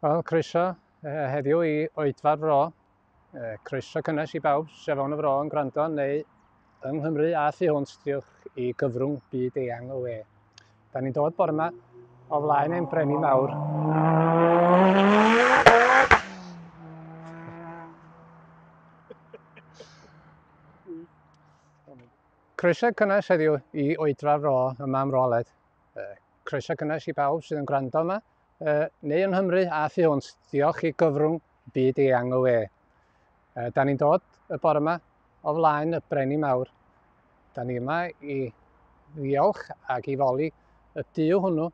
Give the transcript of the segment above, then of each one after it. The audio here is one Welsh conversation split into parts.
Wel, croeso heddiw i Oedfa'r Fro. Croeso cynnes i bawb sydd fewn y fro yn gwrando neu yng Nghymru a thu hwnt, diolch i gyfrwng byd eang y we. Da ni'n dod bore yma o flaen ein brenin mawr. Croeso cynnes heddiw i Oedfa'r Fro yma ym Mro Aled. Croeso cynnes i bawb sydd yn gwrando yma, neu yng Nghymru a thu hwnt, diolch i gyfrwng byd eang y we. Da ni'n dod y bore yma o flaen y brenin mawr. Da ni yma i ddiolch ac i foli y Duw hwnnw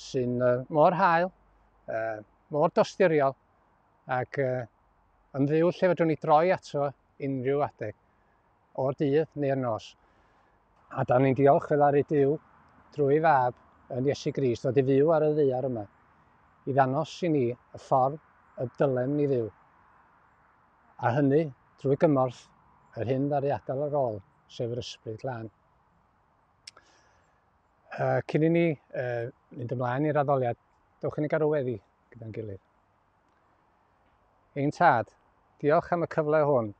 sy'n mor hael, mor dosturiol ac yn Dduw lle fedrwn ni droi ato unrhyw adeg, o'r dydd neu'r nos. A da ni'n diolch fel ar ei Duw drwy fab yn Iesu Grist ddod i fyw ar y ddaear yma, i ddanos i ni y ffordd y dylem ni fyw. A hynny drwy gymorth yr hyn ddaru adael ar ôl, sef yr Ysbryd Glân. Cyn i ni mynd ymlaen i'r addoliad, dewch i ni gael weddi gyda'n gilydd. Ein Tad, diolch am y cyfle hwn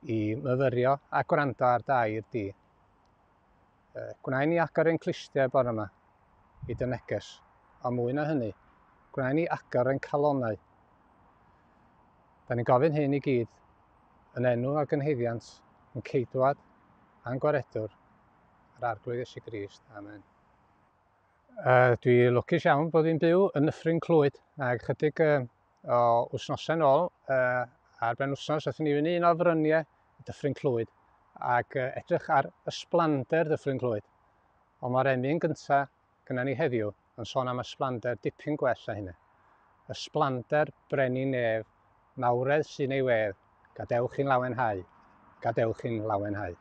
i myfyrio a gwrando ar dy air di. Gwna i ni agor ein clustiau bore yma i dy neges, ond mwy na hynny, gwna i ni agor ein calonau. Da ni'n gofyn hyn i gyd yn enw a gynheiddiant yn ceidwad a'n gwaredwr, yr Arglwydd Iesu Grist. Amen. Dwi lwcus iawn bod fi'n byw yn Nyffryn Clwyd ac chydig o wythnosau nôl ar ben wythnos aethon ni fyny un o fryniau Dyffryn Clwyd ac edrych ar ysblander Dyffryn Clwyd. Ond mae'r emyn gynta gyda ni heddiw yn sôn am ysblander dipyn gwell na hynny. Ysblander brenin nef, mawredd sy'n ei wedd, gadewch i'n lawenhau, gadewch i'n lawenhau.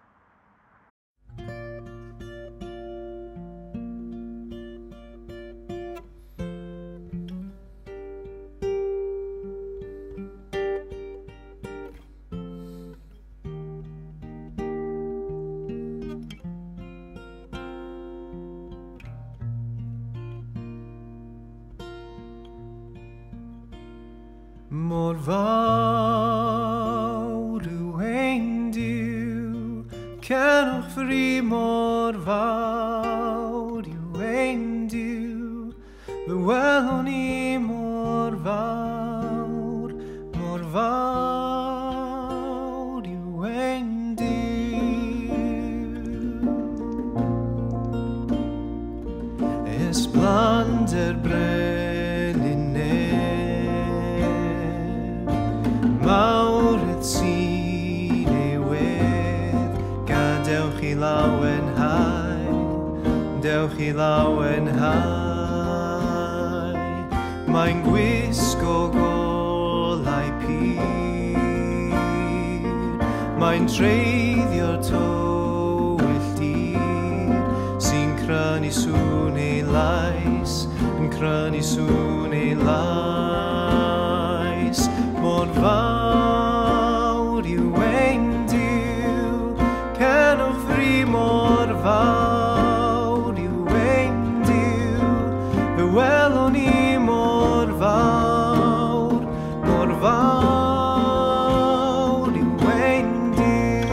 Mor fawr yw ein Duw, cenwch fri mor fawr yw ein Duw, fe welwn ni mor fawr yw ein Duw. Ysblander brenin nef, mawredd sy'n ei wedd, gadewch i lawenhau, dewch i lawenhau. Mae'n gwisgo golau pur, mae'n treiddio'r tywyll dir, sy'n crynu sŵn ei lais, yn crynu sŵn ei lais. Mor fawr yw ein Duw, cenwch fri mor fawr yw ein Duw, fe welwn ni mor fawr yw ein Duw.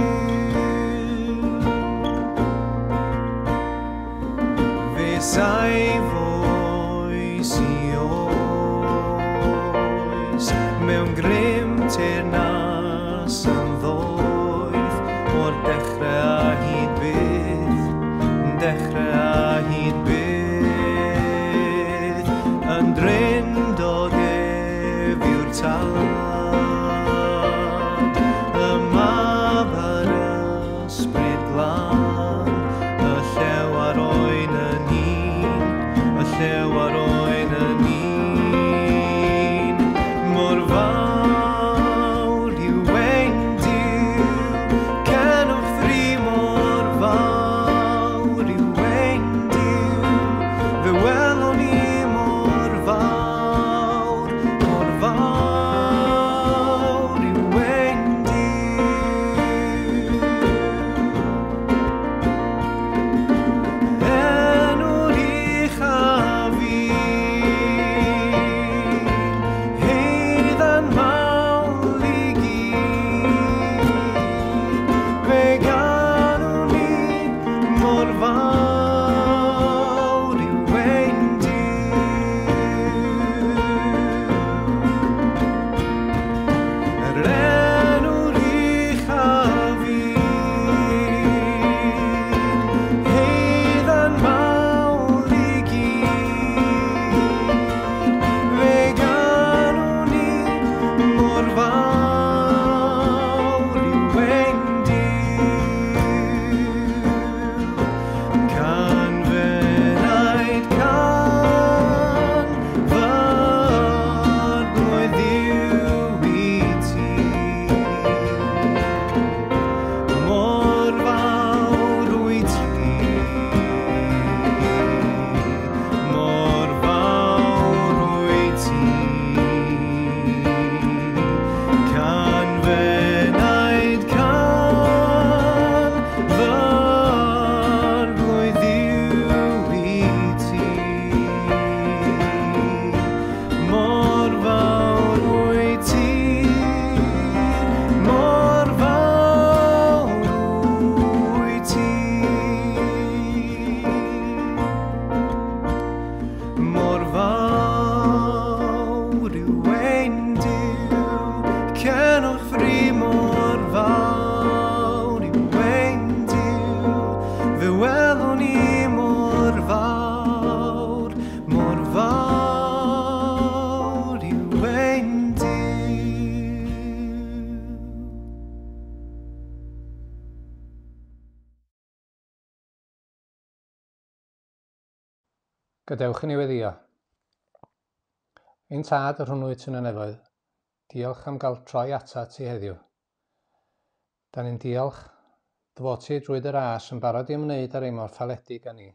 Fe saif oes i oes, mewn grym teyrnas yn ddoeth, o'r dechrau a hyd byth, dechrau a hyd byth, yn drindod ef yw'r Tad, y Mab a'r Ysbryd Glân, y llew a'r oen yn un, y llew a'r oen yn un. Mor fawr Gadewch i ni weddïo. Ein Tad, yr hwnnw wyt yn y nefoedd, diolch am gael troi atat ti heddiw. Da ni'n diolch dy fod ti drwy dy ras yn barod i ymwneud â'r ein mor ffaeledig â ni.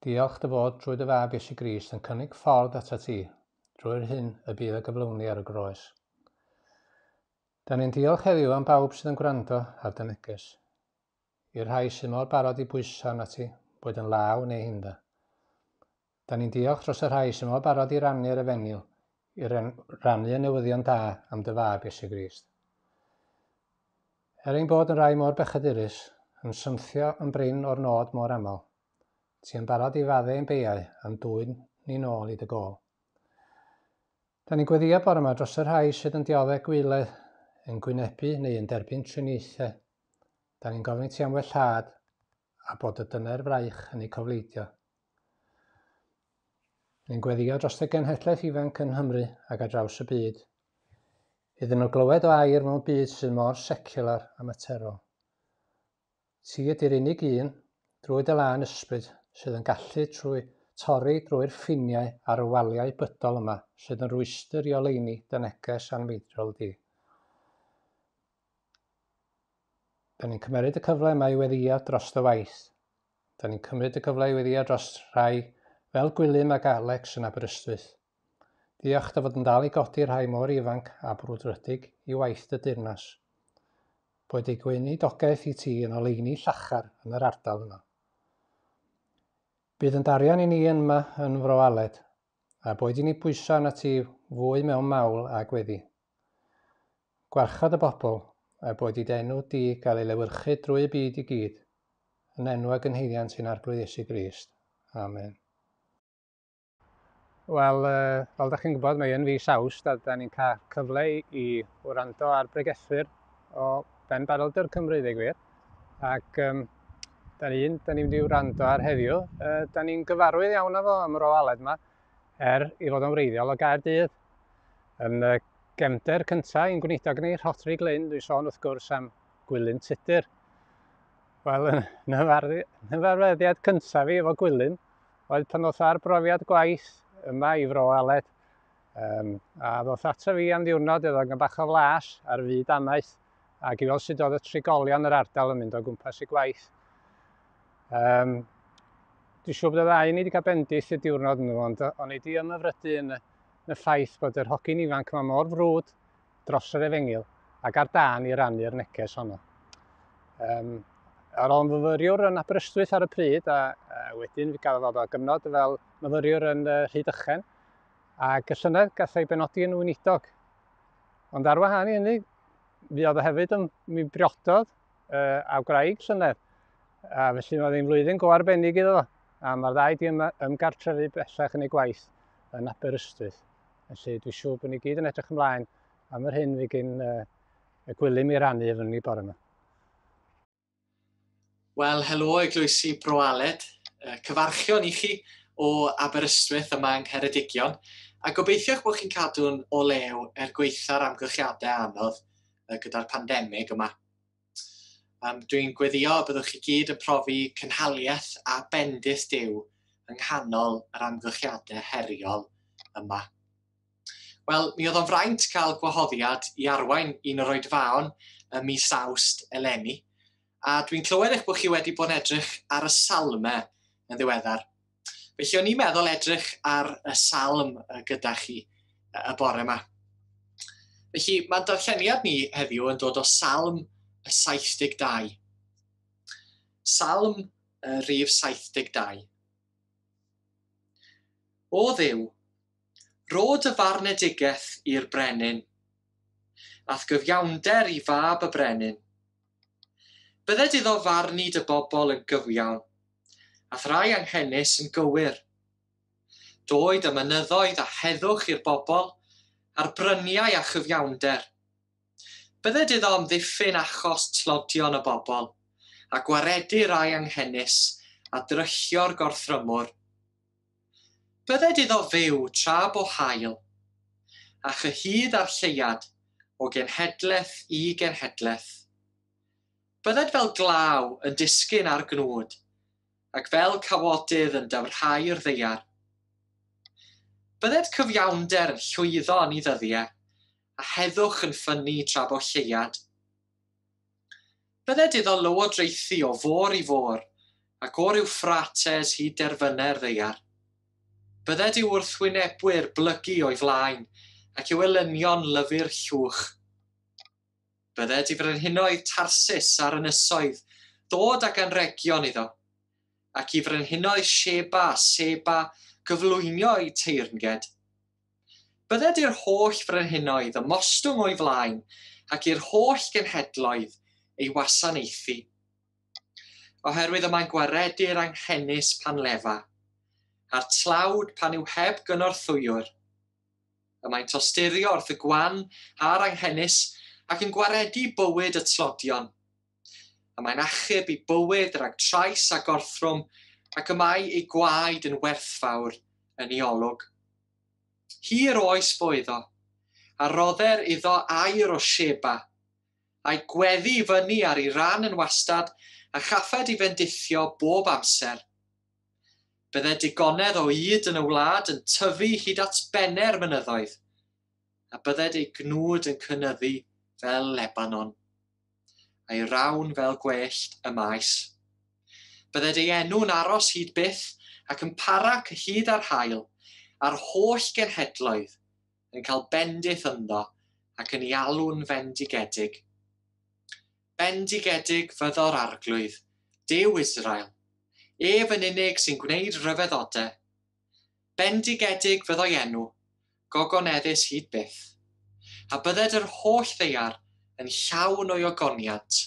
Diolch dy fod drwy dy Fab Iesu Grist yn cynnig ffordd atat ti drwy'r hyn y bydd y gyflawni ar y groes. Da ni'n diolch heddiw am bawb sydd yn gwrando ar dy neges. I'r rhai sydd mor barod i bwyso arnat ti, boed yn law neu hindda. Da ni'n diolch dros y rhai sydd mor barod i rannu'r efengyl, i rannu y newyddion da am dy Fab Iesu Grist. Er ein bod yn rai mor bechadurus, yn symthio yn brin o'r nod mor aml, ti yn barod i fadde ein beiau a'n dwyn ni nôl i dy gôl. Da ni'n gweddïo bore yma dros y rhai sydd yn dioddef gwaeledd, yn gwynebu neu yn derbyn triniaethau. Da ni'n gofyn i ti am wellhad a bod y dyner fraich yn eu cofleidio. Ni'n gweddïo dros y genhedlaeth ifanc yng Nghymru ac ar draws y byd. Iddyn nhw glywed o air mewn byd sydd mor secular a materol. Ti ydy'r unig un, drwy dy lân ysbryd, sydd yn gallu trwy torri drwy'r ffiniau a'r waliau bydol yma sydd yn rwystr i oleuni dy neges anfeidrol di. Da ni'n cymeryd y cyfle yma i weddïo dros dy waith. Da ni'n cymryd y cyfle i weddïo dros rhai fel Gwilym ac Alex yn Aberystwyth. Diolch dy fod yn dal i godi rhai mor ifanc a brwdfrydig i waith dy deyrnas. Boed eu gweinidogaeth i ti yn oleuni llachar yn yr ardal yno. Bydd yn darian i ni yma yn Fro Aled, a boed i ni bwyso arnat ti fwy mewn mawl a gweddi. Gwarchod y bobl, a boed i dy enw di gael ei lewyrchu drwy y byd i gyd, yn enw ac yn haeddiant ein Arglwydd Iesu Grist. Amen. Wel, fel da chi'n gwybod, mae yn fis Awst a da ni'n cael cyfle i wrando ar bregethwyr o ben barod Cymru, dweud gwir. Ac da ni'n da ni'n mynd i wrando ar heddiw. Da ni'n gyfarwydd iawn â fo ym Mro Aled yma, er i fod yn wreiddiol o Gaerdydd. Yn y gefnder cyntaf i'n gweinidog ni, Rhodri Glyn, dwi'n sôn wrth gwrs am Gwilym Tudur. Wel, yn nghyfarfyddiad cyntaf fi efo Gwilym oedd pan ddoth ar brofiad gwaith yma i Fro Aled. A ddoth ato fi am ddiwrnod iddo gan bach o flas ar fyd amaeth ac i weld sut oedd y trigolion yr ardal yn mynd o gwmpas y gwaith. Dwi'n siŵr bod y ddau ni wedi cael bendith y diwrnod nhw, ond o'n i wedi ymhyfrydu yn y ffaith bod yr hogyn ifanc yma mor frwd dros yr efengyl ac ar dân i rannu'r neges honno. Ar ôl yn fyfyriwr yn Aberystwyth ar y pryd, a wedyn fi gafodd o gyfnod fel myfyriwr yn Rhydychen, ac y llynedd gath ei benodi yn weinidog. Ond ar wahân i hynny, fi oedd o hefyd yn mi briododd a gwraig llynedd, a felly oedd hi'n flwyddyn go arbennig iddo fo, a mae'r ddau di ymgartrefu bellach yn ei gwaith yn Aberystwyth. Felly dwi'n siŵr bod ni gyd yn edrych ymlaen am yr hyn fi gyn y Gwilym i rannu efo ni bore yma. Wel, helo Eglwysi Bro Aled, cyfarchion i chi o Aberystwyth yma yng Ngheredigion, a gobeithio bod chi'n cadw'n o lew er gwaetha'r amgylchiadau anodd gyda'r pandemig yma. Dwi'n gweddio byddwch chi gyd yn profi cynhaliaeth a bendith Duw yng nghanol yr amgylchiadau heriol yma. Wel, mi oedd o'n fraint cael gwahoddiad i arwain un o'r oedfaon ym mis Awst eleni, a dwi'n clywed eich bod chi wedi bod yn edrych ar y salmau yn ddiweddar. Felly o'n i'n meddwl edrych ar y salm gyda chi y bore yma. Felly mae'n darlleniad ni heddiw yn dod o Salm y 72. Salm y rhif 72. O Dduw, rho dy farnedigaeth i'r brenin, a'th gyfiawnder i fab y brenin. Bydded iddo farnu dy bobl yn gyfiawn, a'th rai anghenus yn gywir. Doed y mynyddoedd a heddwch i'r bobl, a'r bryniau a chyfiawnder. Bydded iddo amddiffyn achos tlodion y bobl, a gwaredu rai anghenus, a dryllio'r gorthrymwr. Bydded iddo fyw tra bo haul, a chyhyd a'r lleuad o genhedlaeth i genhedlaeth. Bydded fel glaw yn disgyn ar gnwd, ac fel cawodydd yn dyfrhau'r ddaear. Bydded cyfiawnder yn llwyddo yn ei ddyddiau, a heddwch yn ffynnu tra bo lleuad. Bydded iddo lywodraethu o fôr i fôr, ac o'r Euphrates hyd derfynau'r ddaear. Bydded i'w wrthwynebwyr blygu o'i flaen, ac i'w elynion lyfu'r llwch. Bydded i frenhinoedd Tarsis a'r ynysoedd ddod ag anregion iddo, ac i frenhinoedd Sheba a Seba gyflwynio eu teyrnged. Bydded i'r holl frenhinoedd ymostwng o'i flaen ac i'r holl genhedloedd ei wasanaethu. Oherwydd y mae'n gwaredu'r anghenus pan lefa, a'r tlawd pan yw heb gynorthwywr. Y mae'n tosturio wrth y gwan a'r anghenus ac yn gwaredu bywyd y tlodion. Y mae'n achub i bywyd rhag trais a gorthrwm ac y mae ei gwaed yn werthfawr yn ei olwg. Hir oes fo iddo, a rodder iddo aur o Sheba, a'i gweddi i fyny ar ei ran yn wastad a chaffed i fendithio bob amser. Bydde digonedd o ŷd yn y wlad yn tyfu hyd at benne'r mynyddoedd, a bydded ei gnwd yn cynyddu fel Lebanon, a'i rawn fel gwellt y maes. Bydded ei enw'n aros hyd byth ac yn para cyhyd â'r haul, a'r holl genhedloedd yn cael bendith ynddo ac yn ei alw'n fendigedig. Bendigedig fyddo'r Arglwydd, Duw Israel, ef yn unig sy'n gwneud rhyfeddodau. Bendigedig fyddo'i enw, gogoneddus hyd byth, a bydded yr holl ddaear yn llawn o'i ogoniant.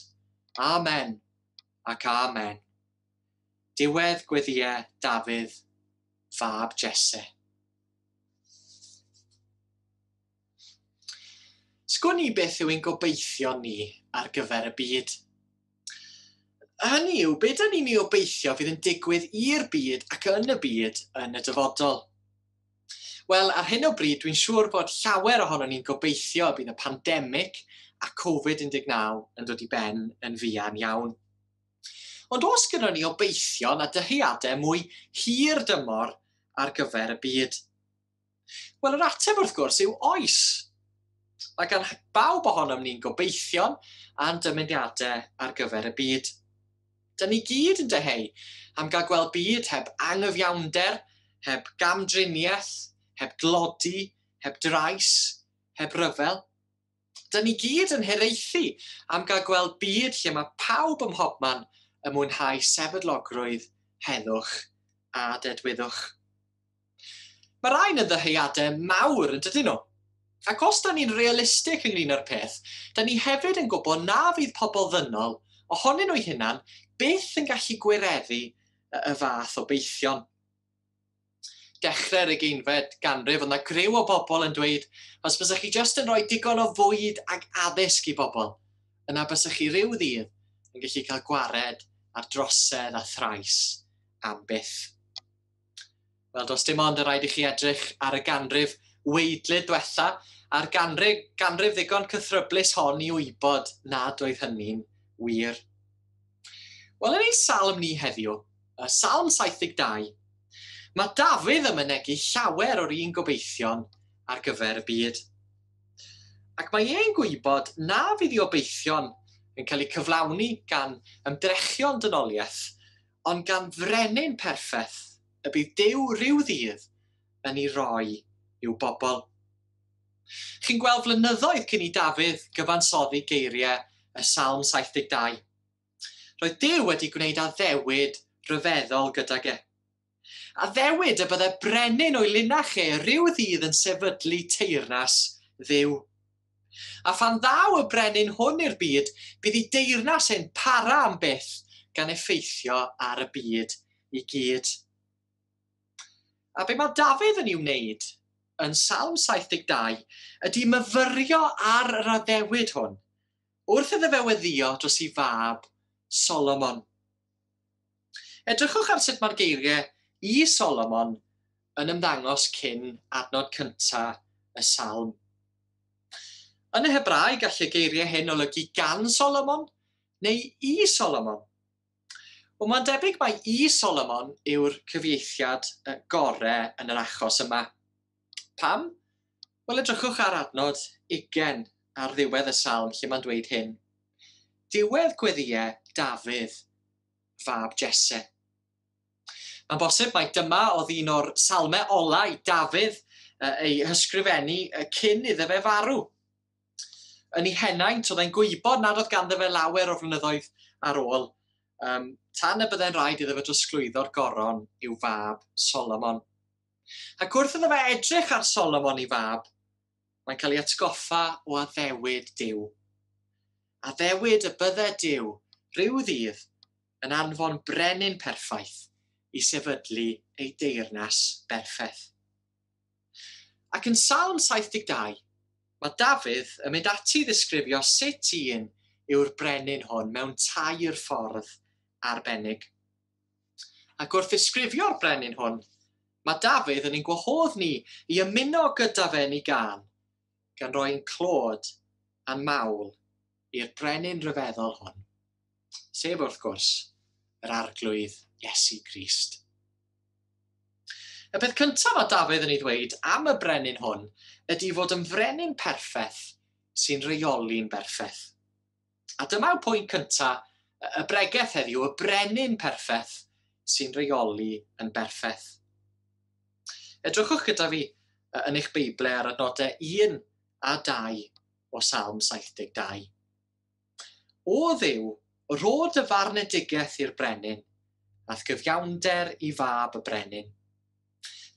Amen ac amen. Diwedd gweddïau Dafydd, fab Jesse. Sgwn i beth yw ein gobeithio ni ar gyfer y byd. Hynny yw, be da ni'n ei obeithio fydd yn digwydd i'r byd ac yn y byd yn y dyfodol? Wel, ar hyn o bryd, dwi'n siŵr bod llawer ohonon ni'n gobeithio bydd y pandemig a Covid-19 yn dod i ben yn fuan iawn. Ond oes gynnon ni obeithion a dyheadau mwy hir dymor ar gyfer y byd? Wel, yr ateb wrth gwrs yw oes. Mae gan bawb ohonom ni'n gobeithion a'n dymuniadau ar gyfer y byd. Da ni gyd yn dyheu am gael gweld byd heb angyfiawnder, heb gamdriniaeth, heb dlodi, heb drais, heb ryfel. Da ni gyd yn hiraethu am gael gweld byd lle mae pawb ym mhobman yn mwynhau sefydlogrwydd, heddwch a dedwyddwch. Mae rhain yn ddyheadau mawr, yn dydyn nhw? Ac os da ni'n realistig ynglyn â'r peth, da ni hefyd yn gwybod na fydd pobl ddynol ohonyn nhw'u hunan byth yn gallu gwireddu y fath obeithion. Dechrau'r ugeinfed ganrif, oedd 'na griw o bobl yn dweud, os bysach chi jyst yn rhoi digon o fwyd ac addysg i bobl, yna bysach chi ryw ddydd yn gallu cael gwared ar drosedd a thrais am byth. Wel, does dim ond yn rhaid i chi edrych ar y ganrif weidlyd diwetha, a'r ganrif, ganrif ddigon cythryblus hon i wybod nad oedd hynny'n wir. Wel, yn ein salm ni heddiw, y Salm 72, mae Dafydd yn mynegi llawer o'r un gobeithion ar gyfer y byd. Ac mae e'n gwybod na fydd ei obeithion yn cael eu cyflawni gan ymdrechion dynoliaeth, ond gan frenin perffaith y bydd Duw rhyw ddydd yn ei roi i'w bobl. Chi'n gweld flynyddoedd cyn i Dafydd gyfansoddi geiriau y Salm 72. Roedd Duw wedi gwneud addewid rhyfeddol gydag e. Addewid y bydde brenin o'i linach e rhyw ddydd yn sefydlu teyrnas Dduw. A phan ddaw y brenin hwn i'r byd, bydd ei deyrnas e'n para am byth gan effeithio ar y byd i gyd. A be mae Dafydd yn ei wneud yn Salm 72 ydy myfyrio ar yr addewid hwn wrth iddo fe weddïo dros ei fab Solomon. Edrychwch ar sut mae'r geiriau i Solomon yn ymddangos cyn adnod cyntaf y salm. Yn y Hebraeg gall y geiriau hyn olygu gan Solomon neu i Solomon. Wel, mae'n debyg mai i Solomon yw'r cyfieithiad gore yn yr achos yma. Pam? Wel, edrychwch ar adnod 20 ar ddiwedd y salm lle mae'n dweud hyn. Diwedd gweddïau Dafydd, fab Jesse. Mae'n bosib mai dyma oedd un o'r salmau ola i Dafydd ei hysgrifennu cyn iddo fe farw. Yn ei henaint, oedd e'n gwybod nad oedd ganddo fe lawer o flynyddoedd ar ôl, tan y byddai'n rhaid iddo fe drosglwyddo'r goron i'w fab Solomon. Ac wrth iddo fe edrych ar Solomon i fab, mae'n cael ei atgoffa o addewid Duw. Addewid y bydde Duw rhyw ddydd yn anfon brenin perffaith i sefydlu ei deyrnas berffaith. Ac yn Salm 72, mae Dafydd yn mynd ati i ddisgrifio sut un yw'r brenin hwn mewn tair ffordd arbennig. Ac wrth ddisgrifio'r brenin hwn, mae Dafydd yn ein gwahodd ni i ymuno gyda fe yn ei gân, gan roi'n clod a'n mawl i'r brenin rhyfeddol hwn, sef wrth gwrs yr Arglwydd Iesu Grist. Y peth cyntaf mae Dafydd yn ei ddweud am y brenin hwn ydy fod yn frenin perffaith sy'n rheoli'n berffaith. A dyma yw pwynt cyntaf y bregeth heddiw, y brenin perffaith sy'n rheoli yn berffaith. Edrychwch gyda fi yn eich Beiblau ar adnodau 1 a 2 o Salm 72. O Dduw, rho dy farnedigaeth i'r brenin, a'th gyfiawnder i fab y brenin.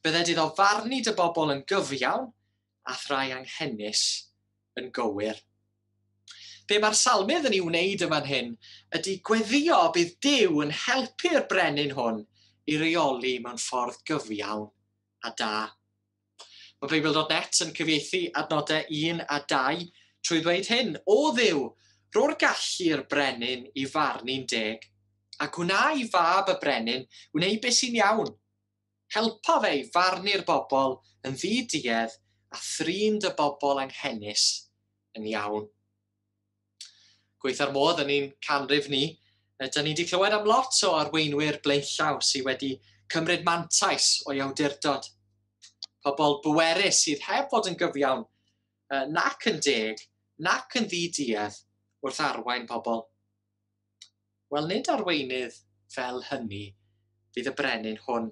Bydded iddo farnu dy bobl yn gyfiawn, a thrai anghenus yn gywir. Be mae'r salmydd yn ei wneud yn fan hyn ydy gweddio bydd Duw yn helpu'r brenin hwn i reoli mewn ffordd gyfiawn a da. Mae Beibl.net yn cyfieithu adnodau 1 a 2 trwy ddweud hyn: O Dduw, ro'r gallu i'r brenin i farnu'n deg, a gwna i fab y brenin wneud beth sy'n iawn. Helpa fe i farnu'r bobl yn ddiduedd a thrin dy bobl anghenus yn iawn. Gweitha'r modd yn ein canrif ni, dyn ni wedi clywed am lot o arweinwyr blaenllaw sydd wedi cymryd mantais o'i awdurdod. Pobl bwerus sydd heb fod yn gyfiawn, nac yn deg, nac yn ddiduedd wrth arwain pobl. Wel, nid arweinydd fel hynny fydd y brenin hwn.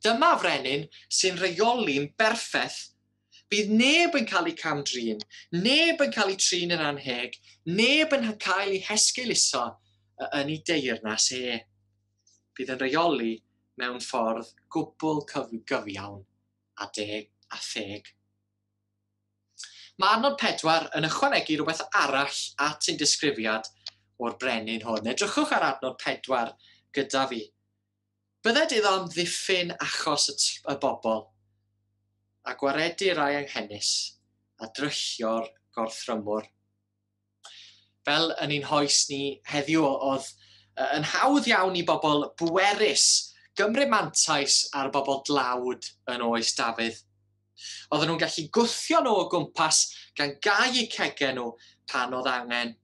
Dyma frenin sy'n rheoli'n berffaith. Bydd neb yn cael ei cam-drin, neb yn cael ei trin yn anheg, neb yn cael ei hesgeuluso yn ei deyrnas e. Bydd yn rheoli mewn ffordd gwbl gyfiawn a deg a theg. Mae adnod 4 yn ychwanegu rhywbeth arall at ein disgrifiad o'r brenin hwn. Edrychwch ar adnod 4 gyda fi. Bydded iddo amddiffyn achos y bobl, a gwaredu rai anghenus, a dryllio'r gorthrymwr. Fel yn ein hoes ni heddiw, oedd yn hawdd iawn i bobl bwerus gymryd mantais ar bobl dlawd yn oes Dafydd. Oedden nhw'n gallu gwthio nhw o gwmpas gan gau eu cegau nhw pan oedd angen.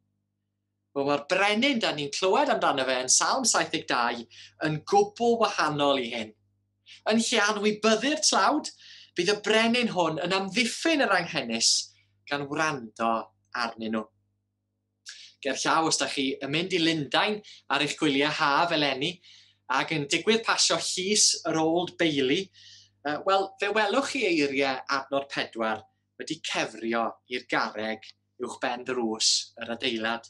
Wel, mae'r brenin da ni'n clywed amdano fe yn Salm 72 yn gwbl wahanol i hyn. Yn lle anwybyddu'r tlawd, bydd y brenin hwn yn amddiffyn yr anghenus gan wrando arnyn nhw. Ger llaw, os da chi yn mynd i Lundain ar eich gwyliau haf eleni ac yn digwydd pasio llys yr Old Bailey, wel, fe welwch chi eiriau adnod 4 wedi cefrio i'r garreg uwch ben drws yr adeilad.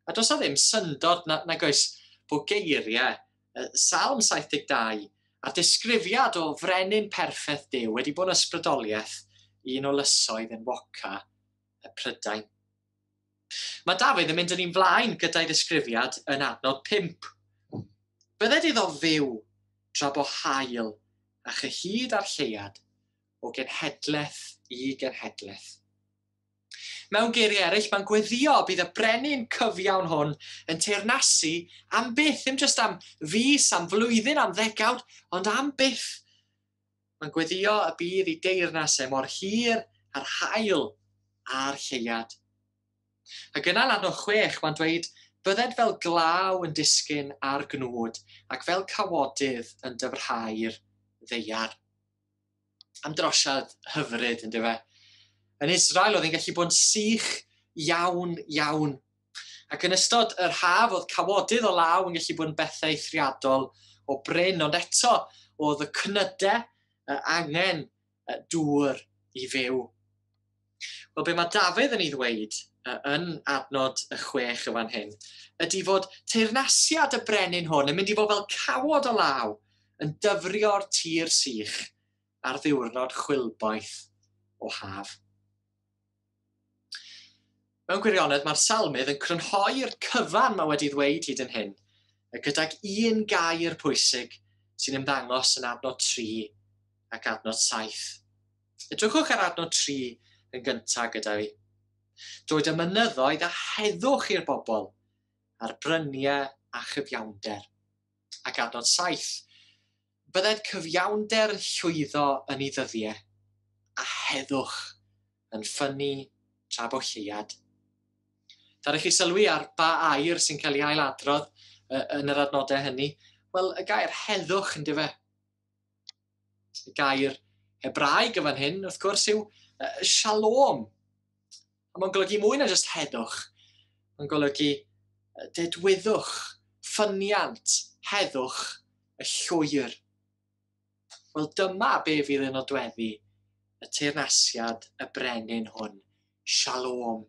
A does na ddim syndod nag oes bod geiriau Salm 72 a disgrifiad o frenin perffaith Duw wedi bod yn ysbrydoliaeth un o lysoedd enwoca y Prydain. Mae Dafydd yn mynd yn ei flaen gyda'i ddisgrifiad yn adnod 5. Bydded iddo fyw tra bo haul a chyhyd a'r lleuad o genhedlaeth i genhedlaeth. Mewn geiriau eraill, mae'n gweddio bydd y brenin cyfiawn hwn yn teyrnasu am byth, ddim jyst am fis, am flwyddyn, am ddegawd, ond am byth. Mae'n gweddio y bydd ei deyrnas e mor hir a'r haul a'r lleuad. Ac yna yn adnod 6, mae'n dweud Bydded fel glaw yn disgyn ar gnwd ac fel cawodydd yn dyfrhau'r ddaear. Am drosiad hyfryd, yn dyfe? Yn Israel oedd hi'n gallu bod yn sych iawn, iawn. Ac yn ystod yr haf oedd cawodydd o law yn gallu bod yn bethau eithriadol o brin, ond eto oedd y cnydau angen dŵr i fyw. Wel, be mae Dafydd yn ei ddweud yn adnod y 6 y fan hyn, ydy fod teyrnasiad y brenin hwn yn mynd i fod fel cawod o law yn dyfrio'r tir sych ar ddiwrnod chwilboeth o haf. Mewn gwirionedd, mae'r salmydd yn crynhoi'r cyfan mae wedi ddweud hyd yn hyn, gydag un gair pwysig sy'n ymddangos yn adnod 3 ac adnod 7. Edrychwch ar adnod 3 yn gyntaf gyda fi. Doed y mynyddoedd a heddwch i'r bobl, a'r bryniau a chyfiawnder. Ac adnod 7. Bydded cyfiawnder yn llwyddo yn ei ddyddiau, a heddwch yn ffynnu tra bo lleuad. Ddaru chi sylwi ar ba air sy'n cael ei ailadrodd yn yr adnodau hynny? Wel, y gair heddwch yn dyfe. Y gair Hebraeg y fan hyn, wrth gwrs, yw shalom. A mae'n golygu mwy na jyst heddwch. Mae'n golygu dedwyddwch, ffyniant, heddwch, y llwyr. Wel, dyma be fydd yn nodweddu y teyrnasiad y brenin hwn, shalom.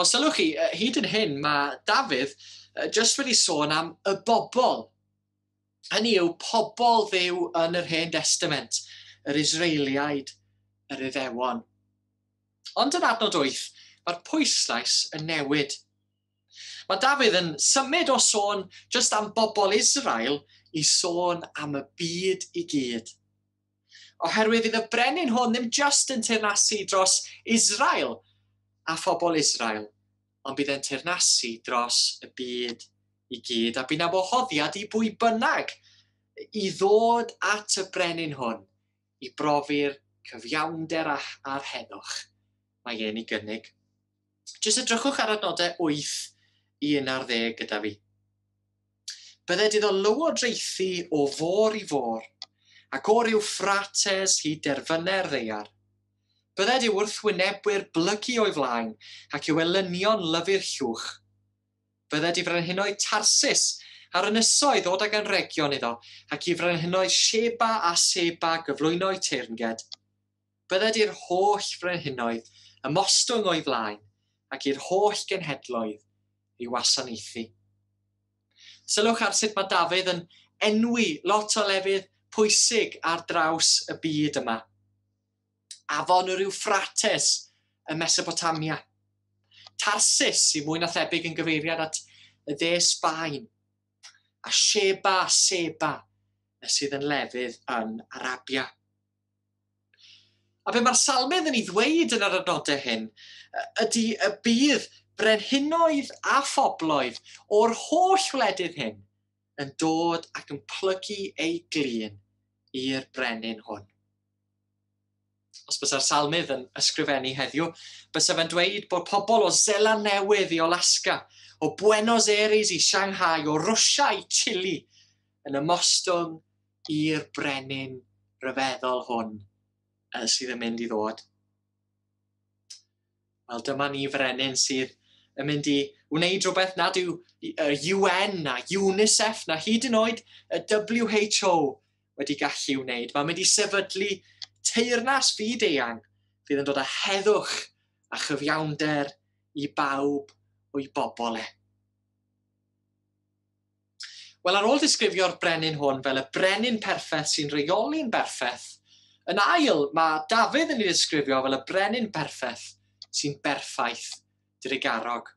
Os sylwch chi, hyd yn hyn mae Dafydd jyst wedi sôn am y bobl. Hynny yw pobl Dduw yn yr Hen Testament, yr Israeliaid, yr Iddewon. Ond yn adnod 8, mae'r pwyslais yn newid. Mae Dafydd yn symud o sôn jyst am bobl Israel i sôn am y byd i gyd. Oherwydd fydd y brenin hwn ddim jyst yn teyrnasu dros Israel a phobl Israel, ond bydd e'n teyrnasu dros y byd i gyd, a bydd 'na wahoddiad i bwy bynnag i ddod at y brenin hwn i brofi'r cyfiawnder a'r heddwch mae e'n ei gynnig. Jyst edrychwch ar adnodau 8 i 11 gyda fi. Bydded iddo lywodraethu o fôr i fôr, ac o'r Euphrates hyd derfynau'r ddaear. Bydded i'w wrthwynebwyr blygu o'i flaen, ac i'w elynion lyfu'r llwch. Bydded i frenhinoedd Tarsis a'r ynysoedd ddod ag anrhegion iddo, ac i frenhinoedd Sheba a Seba gyflwyno'u teyrnged. Bydded i'r holl frenhinoedd ymostwng o'i flaen, ac i'r holl genhedloedd ei wasanaethu. Sylwch ar sut mae Dafydd yn enwi lot o lefydd pwysig ar draws y byd yma. Afon yr Euphrates ym Mesopotamia. Tarsis, sy'n mwy na thebyg yn gyfeiriad at y dde Sbaen. A Sheba, Seba, sydd yn lefydd yn Arabia. A be mae'r salmydd yn ei ddweud yn yr adnodau hyn ydy y bydd brenhinoedd a phobloedd o'r holl wledydd hyn yn dod ac yn plygu eu glin i'r brenin hwn. Os bysa'r salmydd yn ysgrifennu heddiw, bysa fe'n dweud bod pobl o Seland Newydd i Alaska, o Buenos Aires i Shanghai, o Rwsia i Chile, yn ymostwng i'r brenin ryfeddol hwn sydd yn mynd i ddod. Wel, dyma ni frenin sydd yn mynd i wneud rhywbeth nad yw y UN na UNICEF na hyd yn oed y WHO wedi gallu wneud. Mae'n mynd i sefydlu teyrnas fyd eang fydd yn dod â heddwch a chyfiawnder i bawb o'i bobl e. Wel, ar ôl disgrifio'r brenin hwn fel y brenin perffaith sy'n rheoli'n berffaith, yn ail, mae Dafydd yn ei ddisgrifio fel y brenin perffaith sy'n berffaith drugarog.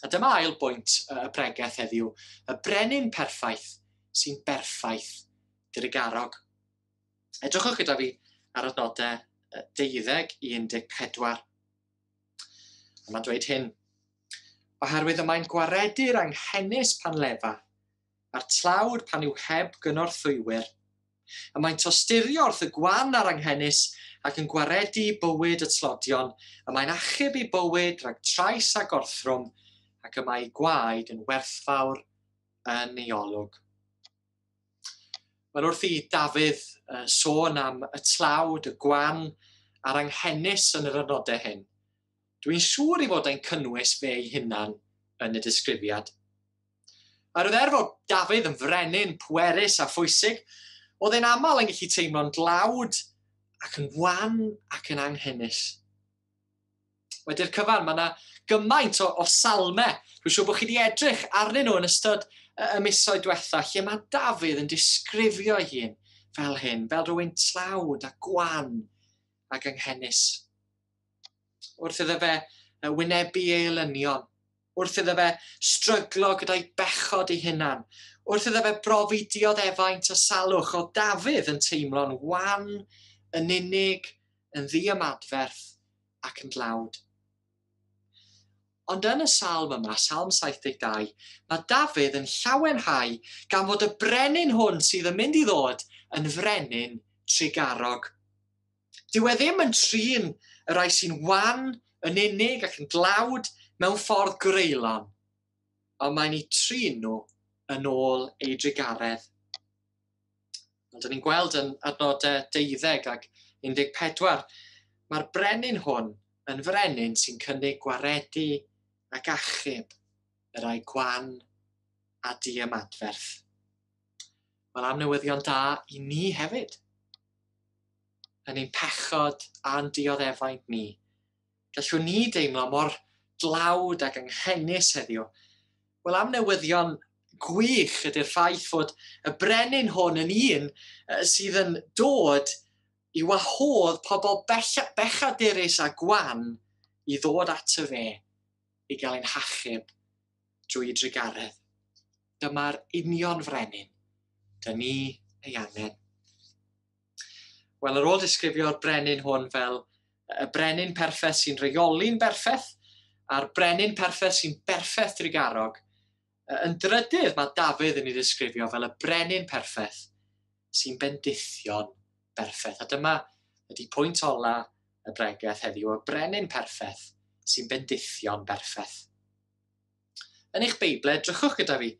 A dyma ail bwynt y pregeth heddiw, y brenin perffaith sy'n berffaith drugarog. Edrychwch gyda fi ar adnodau 12 i 14. A mae'n dweud hyn, oherwydd y mae'n gwaredu'r anghenus pan lefa, a'r tlawd pan yw heb gynorthwywyr. Y mae'n tosturio wrth y gwan a'r anghenus ac yn gwaredu bywyd y tlodion, y mae'n achub ei bywyd rhag trais a gorthrwm ac y mae gwaed yn werthfawr yn ei olwg. Wel, wrth i Dafydd sôn am y tlawd, y gwan a'r anghenus yn yr adnodau hyn, dwi'n siŵr ei fod e'n cynnwys fe ei hunan yn y disgrifiad. A roedd er fod Dafydd yn frenin pwerus a phwysig, oedd e'n aml yn gallu teimlo'n dlawd ac yn wan ac yn anghenus. Wedi'r cyfan, mae yna gymaint o salmau. Dwi'n siŵr bod chi wedi edrych arnyn nhw yn ystod y misoedd diwetha, lle mae Dafydd yn disgrifio ei hun fel hyn, fel rhywun tlawd a gwan ac anghenus. Wrth iddo fe wynebu ei elynion, wrth iddo fe stryglo gyda'i bechod ei hunan, wrth iddo fe brofi dioddefaint a salwch, oedd Dafydd yn teimlo'n wan, yn unig, yn ddiymadferth ac yn dlawd. Ond yn y salm yma, Salm 72, mae Dafydd yn llawenhau gan fod y brenin hwn sydd yn mynd i ddod yn frenin trugarog. Dyw e ddim yn trin y rhai sy'n wan, yn unig ac yn dlawd mewn ffordd greulon, ond mae'n eu trin nhw yn ôl ei drugaredd. Ond dyn ni'n gweld yn adnodau 12 ac 14, mae'r brenin hwn yn frenin sy'n cynnig gwaredu ac achub y rhai gwan a diymadferth. Wel, am newyddion da i ni hefyd. Yn ein pechod a'n dioddefaint ni. Gallwn ni deimlo mor dlawd ac anghenus heddiw. Wel, am newyddion gwych ydy'r ffaith fod y brenin hwn yn un sydd yn dod i wahodd pobl bechadurus a gwan i ddod ato fe i gael ein hachub drwy drugaredd. Dyma'r union frenin dyn ni ei angen. Wel, ar ôl disgrifio'r brenin hwn fel y brenin perffaith sy'n rheoli'n berffaith a'r brenin perffaith sy'n berffaith drugarog, yn drydydd mae Dafydd yn ei ddisgrifio fel y brenin perffaith sy'n bendithio'n berffaith. A dyma ydy pwynt ola y bregeth heddiw, y brenin perffaith sy'n bendithio'n berffaith. Yn eich Beibl, edrychwch gyda fi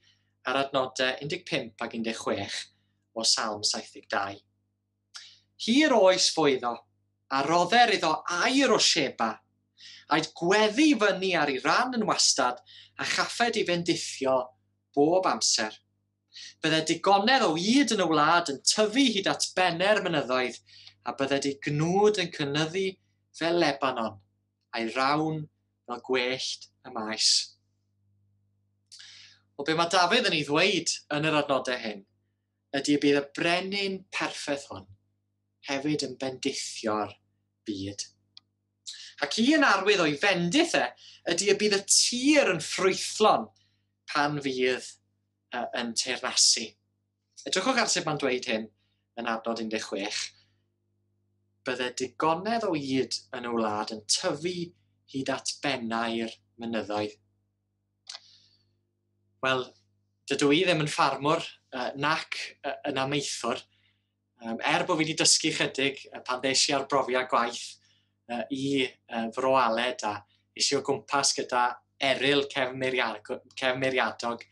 ar adnodau 15 ac 16 o Salm 72. Hir oes fo iddo, a rodder iddo air o Sheba, aed gweddi fyny ar ei ran yn wastad, a chaffed ei fendithio bob amser. Bydde digonedd o yd yn y wlad yn tyfu hyd at benne'r mynyddoedd, a bydde di gnwd yn cynyddu fel Lebanon, a'i rawn fel gwellt y maes. O be mae Dafydd yn ei ddweud yn yr adnodau hyn, ydy y bydd y brenin perffaith hwn hefyd yn bendithio'r byd. Ac un arwydd o'i fendith e ydy y bydd y tir yn ffrwythlon pan fydd yn teyrnasu. Edrychwch ar sut mae'n dweud hyn yn adnod 16. Bydde digonedd o yd yn y wlad yn tyfu hyd at bennau'r mynyddoedd. Wel, dydw i ddim yn ffarmwr nac yn amaethwr. Er bod fi wedi dysgu chydig pan ddes i ar brofiad gwaith i Fro Aled a es i o gwmpas gyda Eryl Cefn Meiriadog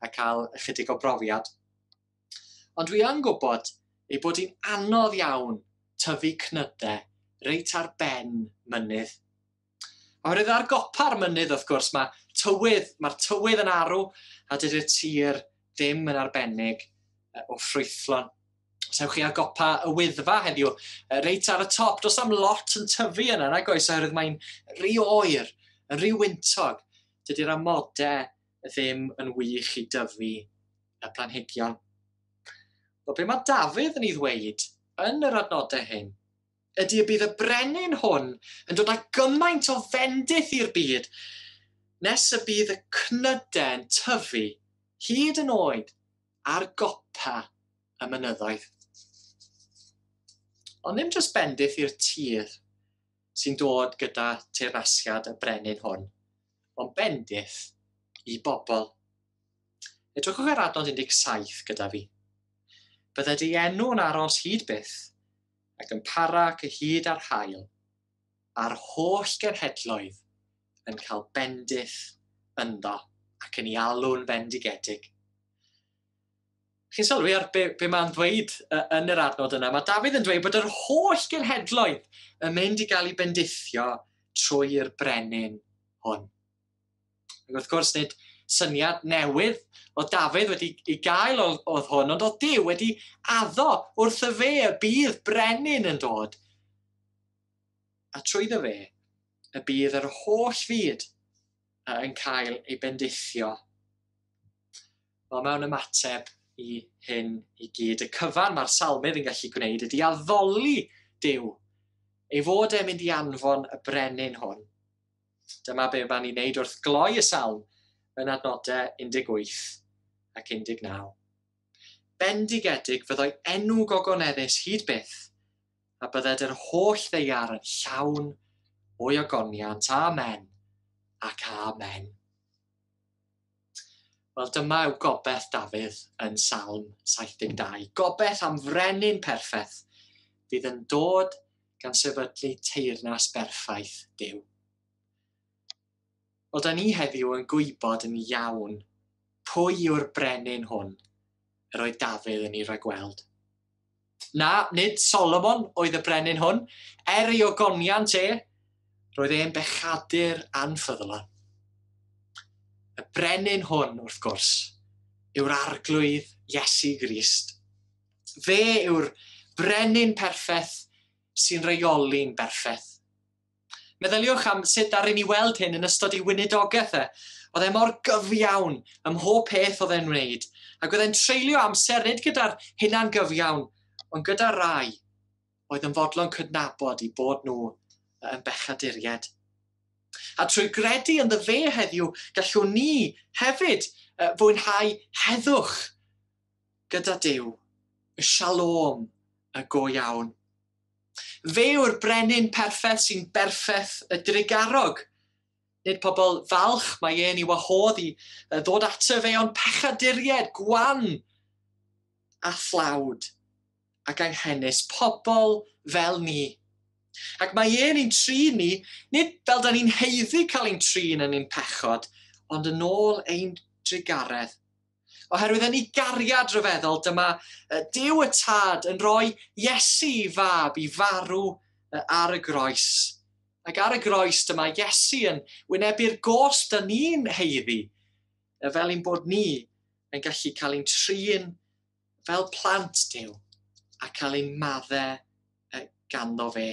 a cael ychydig o brofiad. Ond dwi yn gwybod ei bod hi'n anodd iawn tyfu cnydau reit ar ben mynydd. Oherwydd ar gopa'r mynydd, wrth gwrs, mae'r tywydd yn arw a dydy'r tir ddim yn arbennig o ffrwythlon. Os ewch chi ar gopa y Wyddfa heddiw, reit ar y top, does am lot yn tyfu yna, nag oes, oherwydd mae'n rhy oer, yn rhy wyntog. Dydy'r amodau ddim yn wych i dyfu y planhigion. Wel, be mae Dafydd yn ei ddweud yn yr adnodau hyn ydy y bydd y brenin hwn yn dod â gymaint o fendith i'r byd nes y bydd y cnydau'n tyfu hyd yn oed ar gopa y mynyddoedd. Ond ddim jyst bendith i'r tir sy'n dod gyda teyrnasiad y brenin hwn, ond bendith i bobl. Edrychwch ar adnod 17 gyda fi. Bydde dy enw'n aros hyd byth ac yn para cyhyd ar haul, a'r holl genhedloedd yn cael bendith ynddo ac yn ei alw'n fendigedig. Chi'n sylwi ar be mae'n dweud yn yr adnod yna? Mae Dafydd yn dweud bod yr holl genhedloedd yn mynd i gael ei bendithio trwy'r brenin hwn. Ac wrth gwrs, nid syniad newydd o Dafydd wedi ei gael oedd hwn, ond oedd Duw wedi addo wrth y fe y bydd brenin yn dod. A trwyddo fe, y bydd yr holl fyd yn cael ei bendithio. Wel, mewn ymateb i hyn i gyd, y cyfan mae'r salmydd yn gallu gwneud ydy addoli Duw, ei fod e'n mynd i anfon y brenin hwn. Dyma be mae'n ei wneud wrth gloi y salm yn adnodau 18 ac 19. Bendigedig fyddai enw gogoneddus hyd byth, a bydded yr holl ddeiar yn llawn o'i ogoniant. Amen ac amen. Wel, dyma yw gobeith Dafydd yn Salm 72. Gobeith am frenin perffaith fydd yn dod gan sefydlu teyrnas berffaith Duw. Wel, da ni heddiw yn gwybod yn iawn pwy yw'r brenin hwn yr oedd Dafydd yn ei ragweld. Na, nid Solomon oedd y brenin hwn, er ei ogoniant e, roedd e'n bechadur anffyddlon. Y brenin hwn, wrth gwrs, yw'r arglwydd Iesu Grist. Fe yw'r brenin perffaith sy'n reoli'n berffaith. Meddyliwch am sut daru ni weld hyn yn ystod ei weinidogaeth e. Oedd e mor gyfiawn ym mhob peth oedd e'n wneud, ac oedd e'n treulio amser nid gyda'r hunan gyfiawn, ond gyda rai oedd yn fodlon cydnabod i bod nhw yn bechaduriaid. A trwy gredu ynddo fe heddiw, gallwn ni hefyd fwynhau heddwch gyda Duw, y shalom y go iawn. Fe yw'r brenin perffaith sy'n berffaith y drugarog. Nid pobl falch mae e'n ei wahodd i ddod ato fe, ond pechaduriaid gwan a thlawd ac anghenus, pobl fel ni. Ac mae e'n ein trin ni, nid fel da ni'n haeddu cael ein trin yn ein pechod, ond yn ôl ein drugaredd. Oherwydd yn ei gariad rhyfeddol, dyma Duw y Tad yn rhoi Iesu i fab i farw ar y groes. Ac ar y groes dyma Iesu yn wynebu'r gosb da ni'n haeddu, fel ein bod ni yn gallu cael ein trin fel plant Duw a cael ein maddau ganddo fe.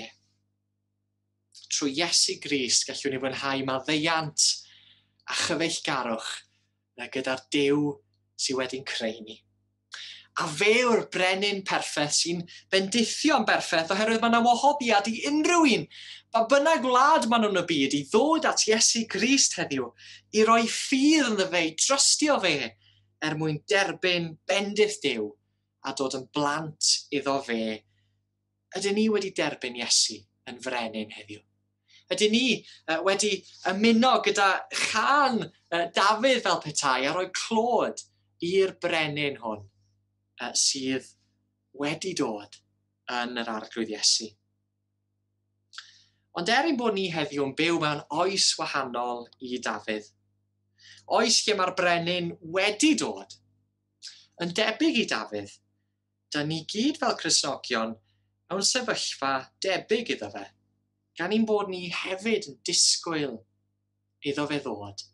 Trwy Iesu Grist gallwn ni fwynhau maddeuant a chyfeillgarwch gyda'r Duw sydd wedi'n creu ni. A fe yw'r brenin perffaith sy'n bendithio'n berffaith, oherwydd mae yna wahoddiad i unrhyw un, pa bynnag wlad maen nhw'n y byd, i ddod at Iesu Grist heddiw, i roi ffydd ynddo fe, i drystio fe, er mwyn derbyn bendith Duw a dod yn blant iddo fe. Ydyn ni wedi derbyn Iesu yn frenin heddiw? Ydyn ni wedi ymuno gyda chan Dafydd fel petai a rhoi clod i'r brenin hwn sydd wedi dod yn yr arglwydd Iesu? Ond er ein bod ni heddiw yn byw mewn oes wahanol i Dafydd, oes lle mae'r brenin wedi dod, yn debyg i Dafydd, da ni gyd fel Cristnogion mewn sefyllfa debyg iddo fe, gan ein bod ni hefyd yn disgwyl iddo fe ddod.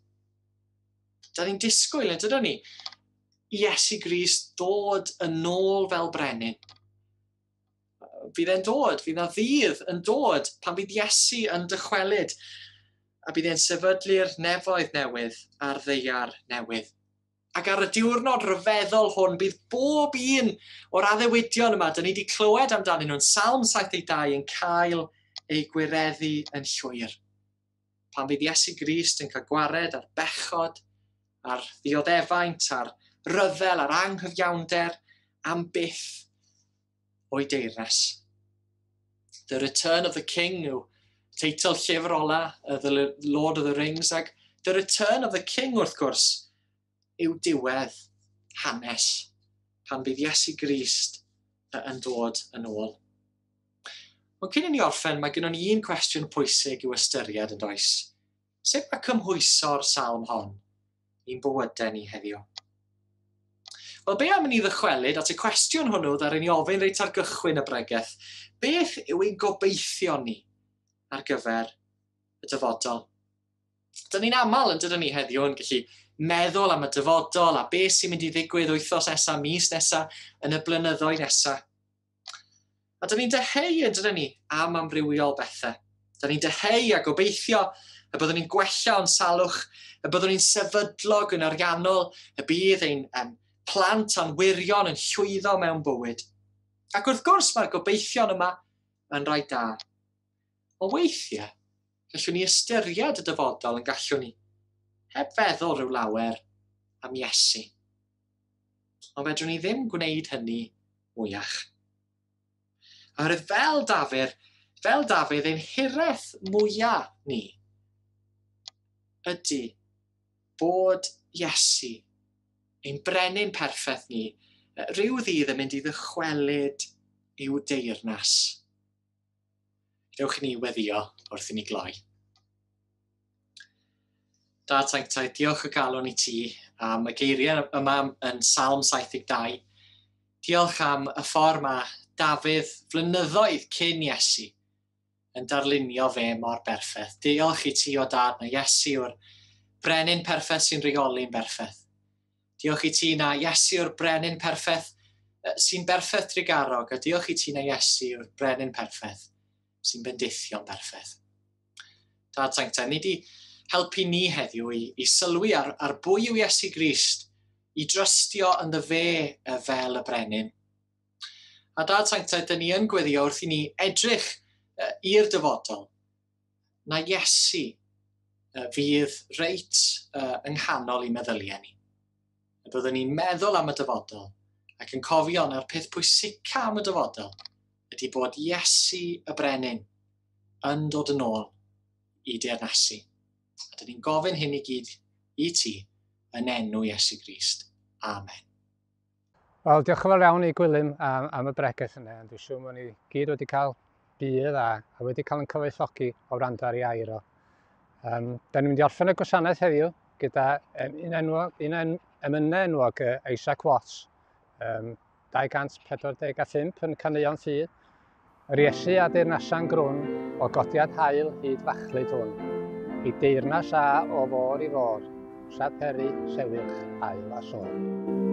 Da ni'n disgwyl, yn dydyn ni, Iesu Grist ddod yn ôl fel brenin. Fydd e'n dod, fydd na ddydd yn dod pan fydd Iesu yn dychwelyd a bydd e'n sefydlu'r nefoedd newydd a'r ddaear newydd. Ac ar y diwrnod rhyfeddol hwn, bydd bob un o'r addewidion yma, dyn ni wedi clywed amdanyn nhw'n Salm 72 yn cael ei gwireddu yn llwyr. Pan fydd Iesu Grist yn cael gwared ar bechod, ar ddioddefaint, ar ryfel, ar anghyfiawnder, am byth o'i deyrnas. The Return of the King yw teitl llyfr ola, The Lord of the Rings, ac The Return of the King, wrth gwrs, yw diwedd hanes pan bydd Iesu Grist yn dod yn ôl. Ond cyn i ni orffen, mae gennym ni un cwestiwn pwysig i'w ystyried yn does. Sut mae cymhwyso'r salm hon i'n bywydau ni heddiw? Wel, be am i ni ddychwelyd at y cwestiwn hwnnw ddaru ni ofyn reit ar gychwyn y bregeth? Beth yw ein gobeithion ni ar gyfer y dyfodol? Dyn ni'n aml yn dydyn ni heddiw yn gallu meddwl am y dyfodol a beth sy'n mynd i ddigwydd wythnos nesaf, mis nesaf, yn y blynyddoedd nesaf. A dyn ni'n dyheu yn dydyn ni am amrywiol bethau. Dyn ni'n dyheu a gobeithio y byddwn ni'n gwella o'n salwch, y byddwn ni'n sefydlog yn ariannol, y bydd ein plant a'n wyrion yn llwyddo mewn bywyd. Ac wrth gwrs mae'r gobeithion yma yn rhai da. Ond weithiau, gallwn ni ystyried y dyfodol yn gallwn ni, heb feddwl rhyw lawer am Iesu. Ond fedrwn ni ddim gwneud hynny mwyach. Oherwydd fel Dafydd, ein hiraeth mwyaf ni ydy bod Iesu, ein brenin perffaith ni, rhyw ddydd yn mynd i ddychwelyd i'w deyrnas. Dewch i ni weddio wrth i ni gloi. Dad Sanctaidd, diolch o galon i ti am y geiriau yma yn Salm 72. Diolch am y ffordd mae Dafydd flynyddoedd cyn Iesu yn darlunio fe mor berffaith. Diolch i ti o Dad na Iesu yw'r brenin perffaith sy'n rheoli'n berffaith. Diolch i ti na Iesu yw'r brenin perffaith sy'n berffaith trugarog, a diolch i ti na Iesu yw'r brenin perffaith sy'n bendithio'n berffaith. Dad Sanctaidd, ni di helpu ni heddiw i sylwi ar bwy yw Iesu Grist, i drystio ynddo fe fel y brenin. A Dad Sanctaidd, dyn ni yn gweddio wrth i ni edrych i'r dyfodol, na Iesu fydd reit yng nghanol i meddyliau ni. Y byddwn ni'n meddwl am y dyfodol ac yn cofio na'r peth pwysica am y dyfodol ydy bod Iesu y brenin yn dod yn ôl i deyrnasu. A dyn ni'n gofyn hyn i gyd i ti yn enw Iesu Grist. Amen. Wel, diolch yn fawr iawn i Gwilym am y bregeth yna. Dwi'n siŵr bod ni gyd wedi cael budd a wedi cael yn cyfoethogi o wrando ar ei air o. Da ni'n mynd i orffen y gwasanaeth heddiw gyda un emynau enwog Isaac Watts, 245 yn Caneuon Ffydd. Yr Iesu a deyrnasa'n grwn o godiad haul hyd fachlud hwn, i deyrnas a o fôr i fôr, sa peri sewyrch haul a sôn.